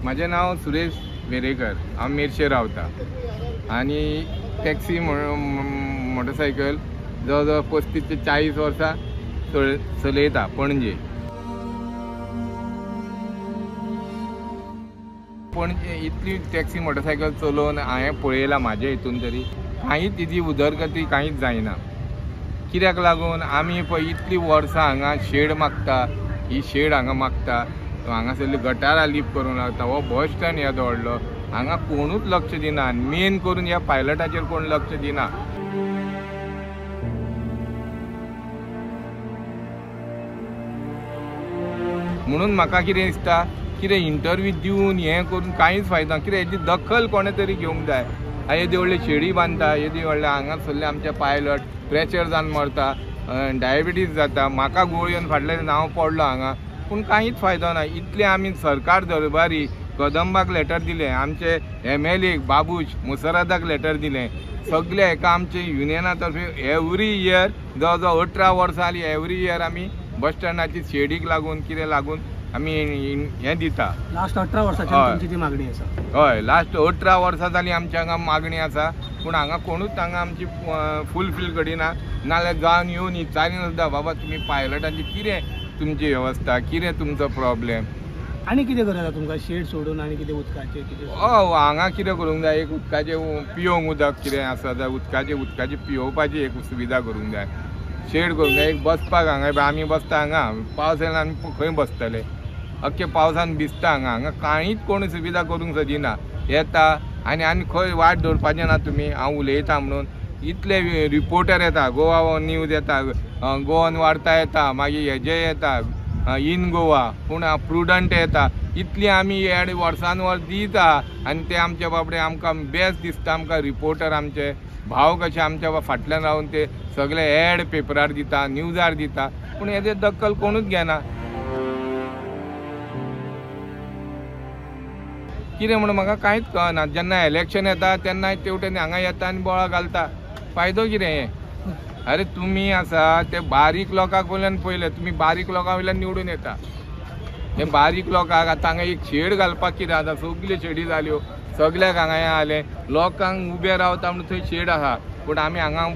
म्हजें नांव सुरेश वेरेकर, हांव मेरशे रावता आनी टॅक्सी मोटरसायकल जवळ जवळ 35 ते 40 वर्सां चलयता पणजे. पणजे इतली टॅक्सी मोटरसायकल चलोवन हांवें पळयलां म्हाजे हितून तरी कांयच तेजी उदरगती कांयच जायना. कित्याक लागून आमी पळय इतलीं वर्सां हांगा शेड मागता, ही शेड हांगा मागता, हांगासरली गटारां लीप करूंक लागता. हो बस स्टँड येदो व्हडलो, हांगा कोणूच लक्ष दिना, मेन करून ह्या पायलटाचेर कोण लक्ष दिना. म्हणून म्हाका कितें दिसता, कितें इंटरव्यू दिवन हें करून कांयच फायदो ना. कितें हेजी दखल कोणें तरी घेवंक जाय. येदी व्हडली शेडी बांदता, येदी व्हडले हांगासरले आमचे पायलट प्रेशर जावन मरता, डायबिटीज जाता. म्हाका गुळो येवन फाटल्यान हांव पडलो हांगा, पूण कांयच फायदो ना. इतलें आमी सरकार दरबारी कदंबाक लेटर दिलें, आमचे MLA Babush मुसरादाक लेटर दिलें, सगळे हेका आमचे युनियना तर्फे एवरी इयर जवळ जवळ 18 वर्सां जालीं एवरी इयर आमी बस स्टँडाची शेडीक लागून कितें लागून आमी हें दिता. लास्ट 18 वर्सांची तुमची ती मागणी आसा. हय, लास्ट 18 वर्सां जालीं आमची हांगा मागणी आसा, पूण हांगा कोणूच हांगा आमची फुलफील करिना. नाजाल्यार जावन येवन विचारिना सुद्दां, बाबा तुमी पायलटांची कितें तुमची वेवस्था, कितें तुमचो प्रॉब्लेम आनी कितें गरज आसा तुमकां शेड सोडून आनी कितें उदकाचें कितें? हय, हांगा कितें करूंक जाय, एक उदकाचें पियोवंक उदक कितें आसा जाल्यार उदकाचें पियोवपाची एक सुविधा करूंक जाय, शेड करूंक जाय. एक बसपाक हांगा आमी बसता, हांगा पावस येयला आमी खंय बसतले, अख्खे पावसान भिजता. हांगा हांगा कांयच कोण सुविधा करूंक सोदिना. येता आनी आनी खंय वाट दवरपाचें ना तुमी, हांव उलयता म्हणून इतले रिपोर्टर येता, गोवा न्यूज येता, गोवन वार्ता येता, मागीर हेजे येता इन गोवा, पूण प्रुडंट येता. इतली आमी एड वर्सान वर्स दिता आनी ते आमचे बाबडे आमकां बेस्ट दिसता. आमकां रिपोर्टर आमचे भाव कशे आमच्या फाटल्यान रावन ते सगळे एड पेपरार दिता, न्यूजार दिता, पूण हेजे दखल कोणूच घेना. कितें म्हणून म्हाका कांयच कळना. जेन्ना इलेक्शन येता तेन्ना तेवटेन हांगा येता आनी बोळा घालता, फायदो कितें हें? अरे तुमी आसा ते बारीक लोकांक वयल्यान पयले, तुमी बारीक लोकां वयल्यान निवडून येता. हे बारीक लोकांक आतां हांगा एक शेड घालपाक कितें आतां सगल्यो शेडी जाल्यो, सगल्याक हांगा हें जालें, लोकांक उबे रावता म्हणून थंय शेड आसा, पूण आमी हांगा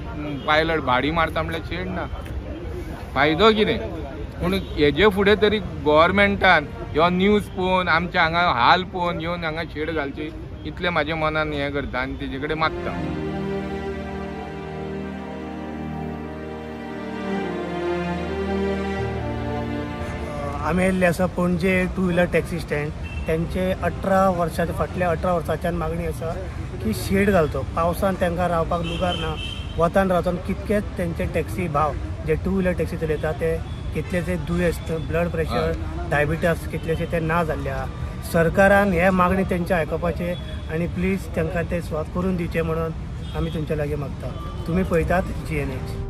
पायलट भाडी मारता म्हणल्यार शेड ना, फायदो कितें? पूण हेजे फुडें तरी गोवोरमेंटान ह्यो न्यूज पळोवन आमच्या हांगा हाल पळोवन येवन हांगा शेड घालची इतलें म्हाज्या मनान हें करता आनी तेजे कडेन मागता. आमी येयल्ले आसा Panaji two wheeler taxi stand. तेंचे 18 वर्सां फाटल्या 18 वर्सांच्यान मागणी आसा की शेड घालचो. पावसान तांकां रावपाक लुगार ना, वतान रावतान कितकेच तेंचे टॅक्सी भाव जे टू व्हिलर टॅक्सी चलयता ते कितलेशे दुयेंस, ब्लड प्रेशर, डायबिटीस कितलेशे ते ना जाल्ले आहा. सरकारान हे मागणी तेंचे आयकुपाचे आनी प्लीज तांकां ते सुवात करून दिवचे म्हणून आमी तुमच्या लागीं मागता. तुमी पळयतात GNH.